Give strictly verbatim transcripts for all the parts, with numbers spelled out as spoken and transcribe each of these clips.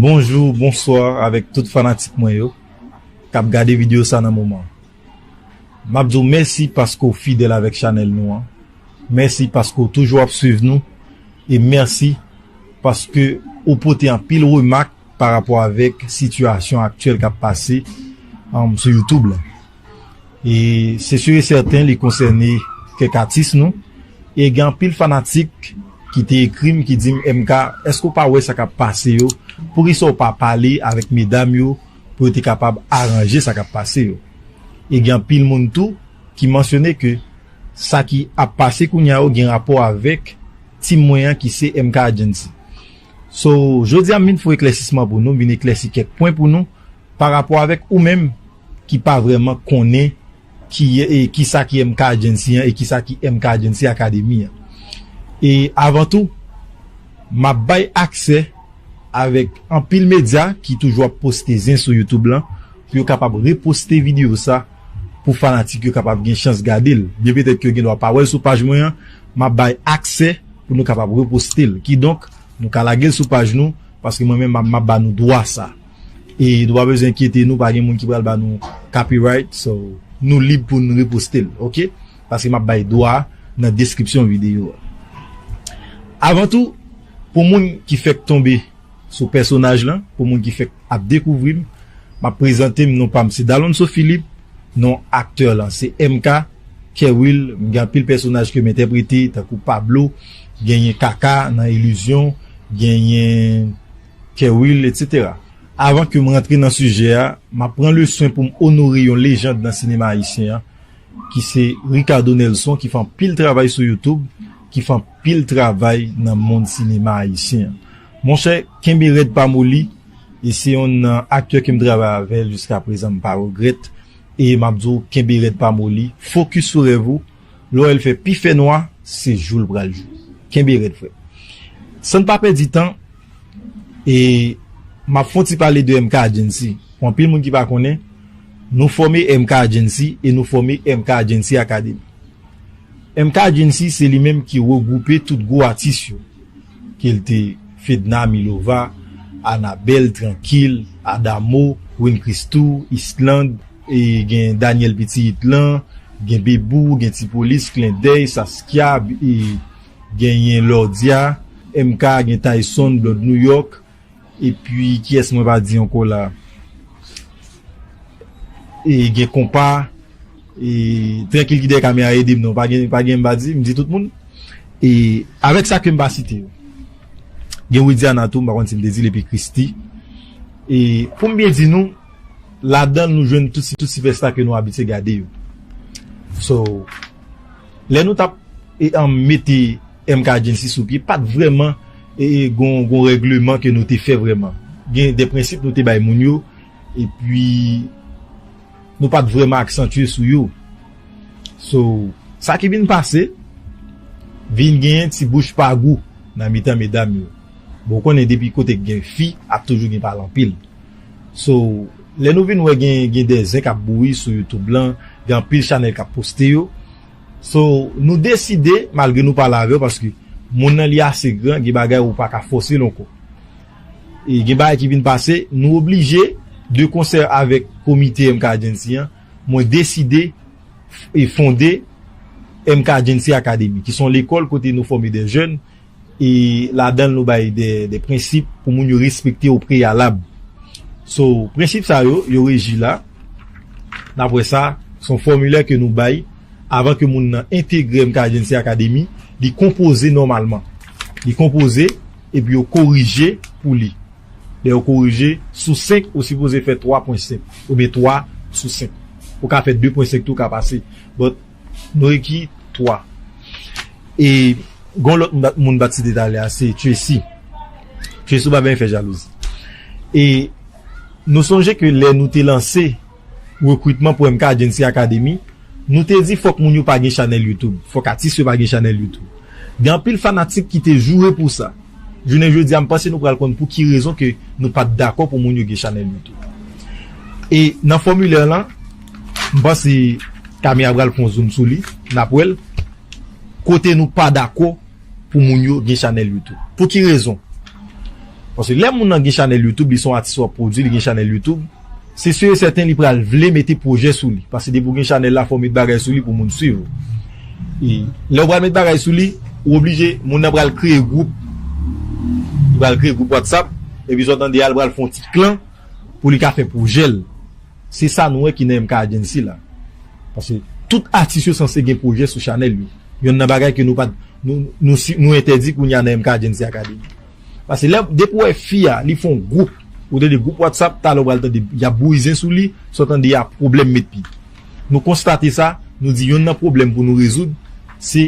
Bonjou, bonswa avèk tout fanatik mwen yo k ap gade videyo sa nan moman. M ap di w mèsi paske w fidèl avèk chanèl nou an. Mèsi paske w toujou ap swiv nou. E mèsi paske ou pote anpil remak pa rapò avèk sitiyasyon aktyèl k ap pase, um, sou YouTube la. E se si e sèten li konsène kèk atis nou. E gen anpil fanatik ki te ekri m, ki di m, M K, èske w pa wè sa k ap pase yo? Poukisa w pa pale avèk medam yo pou yo te kapab aranje sa k ap pase yo? E gen anpil moun tou ki mansyone ke sa ki ap pase kounye a yo gen rapò avèk tim mwen an ki se M K Agency. So, jodi a m vin fè eklèsisman pou nou, m vin eklèsi kèk pwen pou nou pa rapò avèk ou menm ki pa vrèman konnen ki, e, kisa ki M K Agency an e kisa ki M K Agency Academy an. E avan tou, m ap bay aksè avèk anpil medya ki toujou ap poste zen sou YouTube lan pou yo kapab reposte videyo sa pou fanatik yo kapab gen chans gade l. Byen petèt ke yo gen dwa pa wè l sou paj mwen an, m ap bay aksè pou nou kapab reposte l. Kidonk, nou ka lage l sou paj nou, paske mwen menm m ap, m ap ba nou dwa sa. E nou pa bezwen enkyete nou, pa gen moun ki pral ba nou copyright, so nou lib pou n reposte l, oke? Paske m ap bay dwa a nan deskripsyon videyo a. Avan tou, pou moun ki fèk tonbe sou pèsonaj lan, pou moun ki fèk ap dekouvri m, m ap prezante m, non pa m se Dalonso Philippe, non aktè lan se M K, Kerwill, m gen anpil pèsonaj ke m entèprete, tankou Pablo, genyen Kaka nan Ilizyon, genyen Kerwill, etsetera. Avan ke m rantre nan sijè a, m ap pran leswen pou m onore yon lejand nan sinema ayisyen an, ki se Ricardo Nelson, ki fè anpil travay sou YouTube, ki fè anpil travay nan mond sinema ayisyen an. Monchè, kenbe rèd pa moli, e se yonn nan aktè ke m travay avè l jiska prezan, m pa regrèt, e m ap di w, kenbe rèd pa moli, fokis sou rèv ou, lè w wè l fè pi fè nwa, se jou l pral jou. Kenbe rèd, frè. San n pa pèdi tan, e m ap fè yon ti pale de M K Agency. Pou anpil moun ki pa konnen, nou fòme M K Agency e nou fòme M K Agency Academy. M K Agency se li menm ki regwoupe tout gwo atis yo, ke l te Fedna Milova, Anabel, Trankil, Adamo, Win Christoo, Island, e gen Daniel Pitit lan, gen Bebou, gen Ti Polis, Klendèy, Saskia, e genyen Lordia, M K, gen Tyson, Blonde New York, epi kiyès mwen pa di ankò la? E gen Konpa, e Trankil ki dèyè kamera ede m non, pa gen, pa gen m pa di, m di tout moun. E avèk sa ke m pa site yo. Gen Widiana tou, m pa konn si m te di l, epi Christy. E pou m byen di nou, ladan l nou jwenn tout, tout sipèsta ke nou abitye gade yo. So, lè nou t ap, e, an, mete M K Agency sou pye, pa t vrèman, e, e, gon, gon règleman ke nou te fè vrèman. Gen de prensip nou te bay moun yo, epi nou pa t vrèman aksantye sou yo. So, sa ki vin pase, vin genyen ti bouch pa gou nan mitan medam yo. Bon, ou konnen depi kote k gen fi, ap toujou gen pale anpil. So, lè nou vin wè gen, gen de zen k ap bouyi sou YouTube lan, gen anpil chanèl k ap poste yo. So, nou deside, malgre nou pale avè w, paske moun nan li ase gran, gen bagay ou pa ka fòse l ankò. E gen bagay ki vin pase, nou oblije, de konsè avèk komite M K Agency an, mwen deside e fonde M K Agency Academy, ki se yon lekòl kote nou fòme de jèn, e ladan l nou bay de, de prensip pou moun yo respekte o preyalab. So, prensip sa yo, yo reji la. N ap wè sa, se yon fòmilè ke nou bay avan ke moun nan entegre M K Agency Academy, li konpoze nòmalman. Li konpoze, epi yo korije pou li. Lè yo korije, sou senk, ou sipoze fè twa pwen senk, oubyen twa sou senk. Ou ka fè de pwen senk tou, ka pase. But, nou reki twa. E, gon lòt moun, moun pa t site talè a, se Tracy. Tracy, ou pa byen fè jalouzi. E, nou sonje ke lè nou te lanse rekritman pou M K Agency Academy, nou te di fòk moun yo pa gen chanèl YouTube, fòk atis yo pa gen chanèl YouTube. Gen anpil fanatik ki te joure pou sa. Jounen jodi a, m panse nou pral konn pou ki rezon ke nou pa t dakò pou moun yo gen chanèl YouTube. E nan fòmilè lan, m panse Camille pral fè yon zoom sou li, n ap wè l, kote nou pa dakò pou moun yo gen chanèl YouTube. Pou ki rezon? Paske lè moun nan gen chanèl YouTube, li se yon atis w ap pwodui, li gen chanèl YouTube, se si e sèten li pral vle mete pwojè sou li. Paske depi w gen chanèl la, fò w met bagay sou li pou moun swiv ou. E lè w pral met bagay sou li, ou oblije, moun nan pral kreye gwoup. Li pral kreye gwoup WhatsApp, epi sa w tande a, li pral fè yon ti klan pou li ka fè pwojè l. Se sa nou wè ki nan M K Agency la. Paske tout atis yo sanse gen pwojè sou chanèl yo. Yonn nan bagay ke nou pa t, nou, nou, si- nou entèdi kounye a nan M K Agency Academy. Paske lè, depi w wè fi a, li fè yon gwoup, ou tande gwoup WhatsApp, talè w pral tande, y ap bouyi zen sou li, sa w tande a pwoblèm met pye. Nou konstate sa, nou di yonn nan pwoblèm pou nou rezoud, se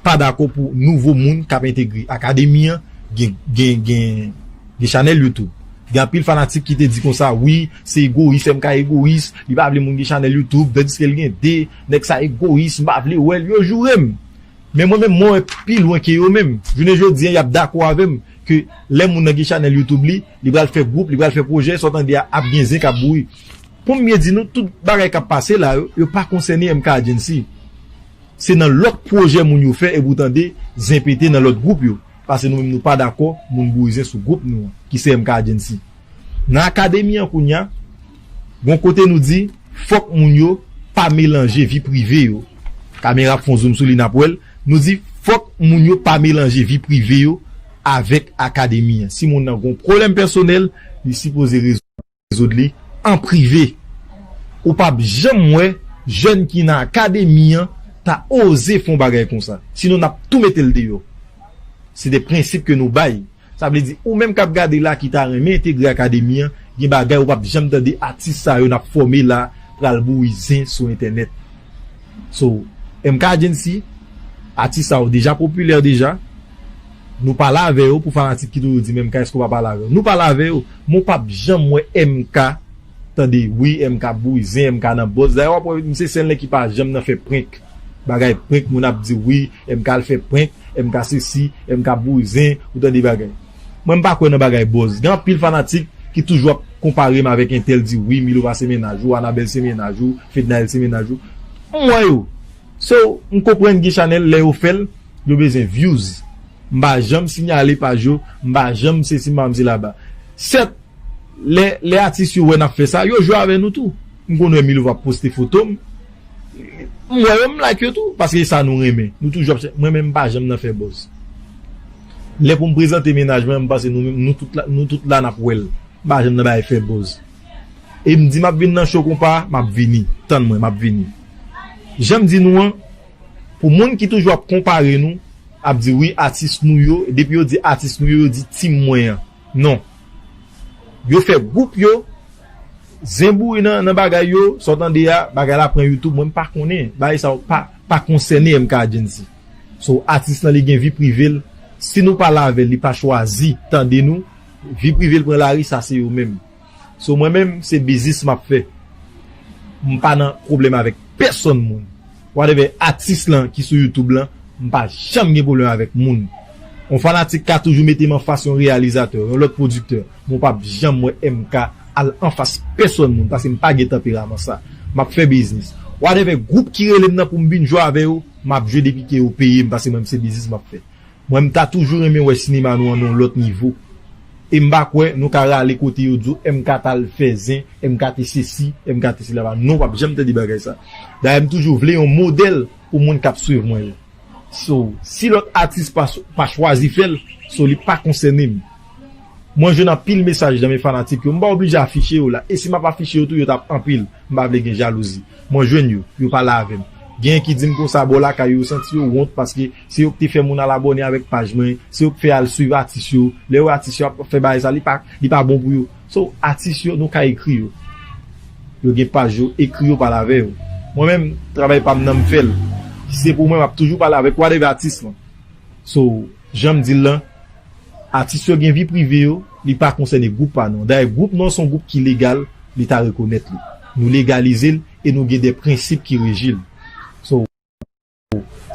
pa dakò pou nouvo moun k ap entegre akademi an, gen, gen, gen, gen chanèl YouTube. Gen anpil fanatik ki te di konsa, wi, se egoyis, M K egoyis, li pa vle moun gen chanèl YouTube, tandiske l gen de, nèg sa egoyis, m pa vle wè l, yo joure m. Men mwen menm, mwen wè pi lwen ke yo menm. Jounen jodi a, y ap dakò avè m ke lè moun nan gen chanèl YouTube li, li pral fè gwoup, li pral fè pwojè, sa w tande a ap gen zen k ap bouyi. Pou m byen di nou, tout bagay k ap pase la yo, yo pa konsène M K Agency. Se nan lòt pwojè moun yo fè epi w tande zen pete nan lòt gwoup yo. Paske nou menm nou pa dakò moun bouyi zen sou gwoup nou an, ki se M K Agency. Nan akademi an kounye a, gon kote nou di, fòk moun yo pa melanje vi prive yo. Kamera ap fè yon zoom sou li, n ap wè l. Nou di, fòk moun yo pa melanje vi prive yo avèk akademi an. Si moun nan gon pwoblèm pèsonèl, li sipoze rezoud li an prive. Ou p ap janm wè jèn ki nan akademi an ta oze fè yon bagay konsa. Sinon, n ap tou mete l deyò. Se de prensip ke nou bay. Sa vle di, ou menm k ap gade la ki ta renmen entegre akademi an, gen bagay ou p ap janm tande atis sa yo n ap fòme la pral bouyi zen sou entènèt. So, M K Agency, atis sa yo deja popilè deja. Nou pale avè yo pou fanatik ki toujou di, men M K, èske w pa pale avè yo? Nou pale avè yo, men w p ap janm wè M K, tande, wi, M K ap bouyi zen, M K nan buzz. Dayè, w ap wè, misye sèl nèg ki pa janm nan fè prank. Bagay prank, moun ap di, wi, M K al fè prank, M K sesi, M K ap bouyi zen, ou tande bagay. Mwen, m pa kwè nan bagay buzz. Gen anpil fanatik ki toujou ap konpare m avèk entèl, di, wi, Milo pa se mennaj ou, Anabèl se mennaj ou, Fednaelle se mennaj ou. M wè yo. So, m konprann gen chanèl, lè yo fè l, yo bezwen views. M pa janm siyale paj yo, m pa janm sesi, m pa janm se laba. Sèt, lè, lè atis yo wè n ap fè sa, yo jwe avè nou tou. M konn wè Milo va poste foto m. M wè yo, m like yo tou, paske e sa nou renmen. Nou toujou ap chè-, mwen menm, m pa janm nan fè buzz. Lè pou m prezante mennaj mwen, m panse nou menm, nou tout la, nou tout la n ap wè l. M pa janm nan bay fè buzz. E m di m ap vin nan show konpa, m ap vini. Tann mwen, m ap vini. Jan m di nou an, pou moun ki toujou ap konpare nou, ap di wi, atis nou yo, depi yo di atis nou yo, yo di team mwen an. Non. Yo fè gwoup yo, zen bouyi nan, nan bagay yo, sa w tande a, bagay la pran YouTube, mwen m pa konnen. Bagay sa yo pa, pa konsène M K Agency. So, atis lan li gen vi prive l. Si nou pale avè l, li pa chwazi tande nou, vi prive l pran lari, sa se yo menm. So, mwen menm, se biznis m ap fè. M pa nan pwoblèm avèk pèsonn moun. Whatever atis lan ki sou YouTube lan, m pa janm gen pwoblèm avèk moun. Yon fanatik ka toujou mete m anfas yon reyalizatè, yon lòt pwodiktè, men w p ap janm wè M K al anfas pèsonn moun, paske m pa gen tanperaman sa. M ap fè biznis. Whatever gwoup ki rele m nan pou m vin jwe avè yo, m ap jwe depi ke yo peye m, paske mwen, se biznis m ap fè. Mwen, m ta toujou renmen wè sinema nou an nan yon lòt nivo. E m pa kwè nou ka rale kote yo di w M K t al fè zen, M K te sesi, M K te sela. Non, w p ap janm tande bagay sa. Dayè, m toujou vle yon modèl pou moun k ap swiv mwen yo. So, si lòt atis pa, pa chwazi fè l, so, li pa konsène m. Mwen jwenn anpil mesaj nan men fanatik yo. M pa oblije afiche yo la. E si m ap afiche yo tou, yo t ap anpil. M pa vle gen jalouzi. Mwen jwenn yo, yo pale avè m. Genyen ki di m konsa bò lakay yo, yo santi yo wont paske se yo ki te fè moun al abòne avèk paj mwen, se yo ki fè al swiv atis yo. Lè yo wè atis yo ap fè bagay sa, li pa, li pa bon pou yo. So, atis yo, nou ka ekri yo. Yo gen paj yo, ekri yo, pale avè yo. Mwen menm, travay pa m nan m fè l. Si se pou mwen, m ap toujou pale avèk whatever atis lan. So, jan m di l lan, atis yo gen vi prive yo, li pa konsène gwoup pa nou an. Dayè, gwoup nou an se yon gwoup ki legal, Leta rekonèt li. Nou legalize l e nou gen de prensip ki reji l. So,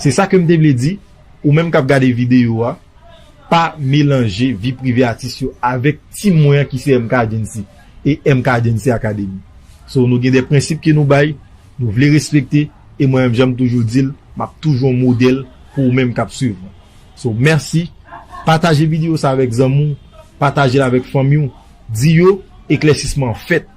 se sa ke m te vle di, ou menm k ap gade videyo a, pa melanje vi prive atis yo avèk team mwen an ki se M K Agency e M K Agency Academy. So, nou gen de prensip ke nou bay, nou vle respekte, e mwen menm, jan m toujou di l, m ap toujou yon modèl pou ou menm k ap swiv mwen. So, mèsi. Pataje videyo sa avèk zanmi w. Pataje l avèk fanmi w. Di yo eklèsisman an fèt.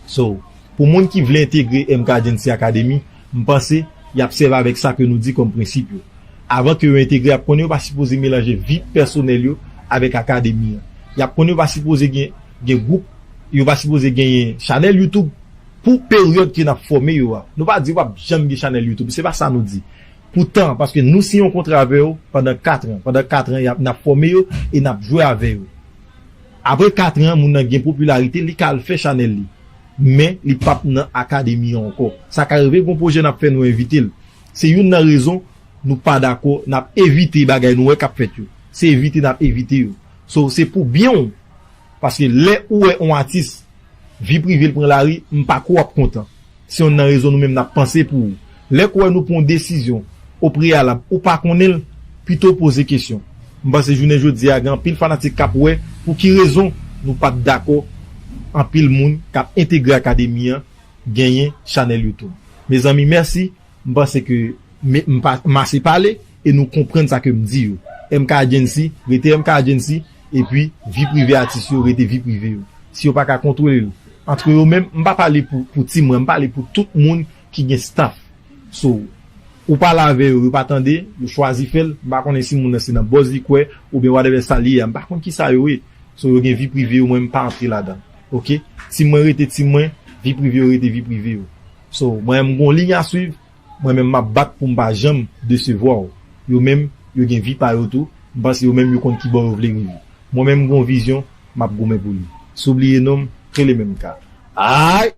So, pou moun ki vle entegre M K Agency Academy, m panse y ap sèvi avèk sa ke nou di kòm prensip yo. Avan ke yo entegre, y ap konnen yo pa sipoze melanje vi pèsonèl yo avèk akademi an. Y ap konnen yo pa sipoze gen, gen gwoup, yo pa sipoze genyen chanèl YouTube pou peryòd ke n ap fòme yo a. Nou pa di yo p ap janm gen chanèl YouTube, se pa sa nou di. Pou tan, paske nou siyen yon kontra avè yo pandan kat an. Pandan kat an, y ap, n ap fòme yo e n ap jwe avè yo. Apre kat an, moun nan gen popilarite, li ka al fè chanèl li. Men, li p ap nan akademi an ankò. Sa ka rive, gon pwojè n ap fè, nou envite l. Se youn nan rezon nou pa dakò, n ap evite bagay nou wè k ap fèt yo. Se evite n ap evite yo. So, se pou byen w. Paske lè ou wè yon atis, vi prive l pran lari, m pa kwè w ap kontan. Se youn nan rezon nou menm n ap panse pou ou. Lè k ou wè nou pran yon desizyon o preyalab, ou pa konnen l, pito w poze kesyon. M panse jounen jodi a, gen anpil fanatik k ap wè pou ki rezon nou pa t dakò anpil moun k ap entegre akademi an genyen chanèl YouTube. Mezanmi, mèsi. M panse ke me- m pa- m ase pale e nou konprann sa ke m di yo. M K Agency, rete M K Agency, epi vi prive atis yo, rete vi prive yo. Si yo pa ka kontwole l antre yo menm, m pa pale pou, pou ti mwen, m pale pou tout moun ki gen staff. So, ou pale avè yo, yo pa tande, yo chwazi fè l, m pa konnen si moun nan se nan buzz li kwè, oubyen whatever sa li ye a, m pa konn kisa yo ye. So, yo gen vi prive yo, mwen m pa antre ladan. Oke? Ti mwen rete ti mwen, vi prive yo rete vi prive yo. So, mwen m gon liy a swiv, mwen menm m ap bat pou m pa janm desevwa w. Yo menm, yo gen vi pa yo tou, m panse yo menm yo konn ki bò yo vle rive. Mwen menm m gon vizyon, m ap goumen pou li. Si w bliye non m, rele menm ka. Ay!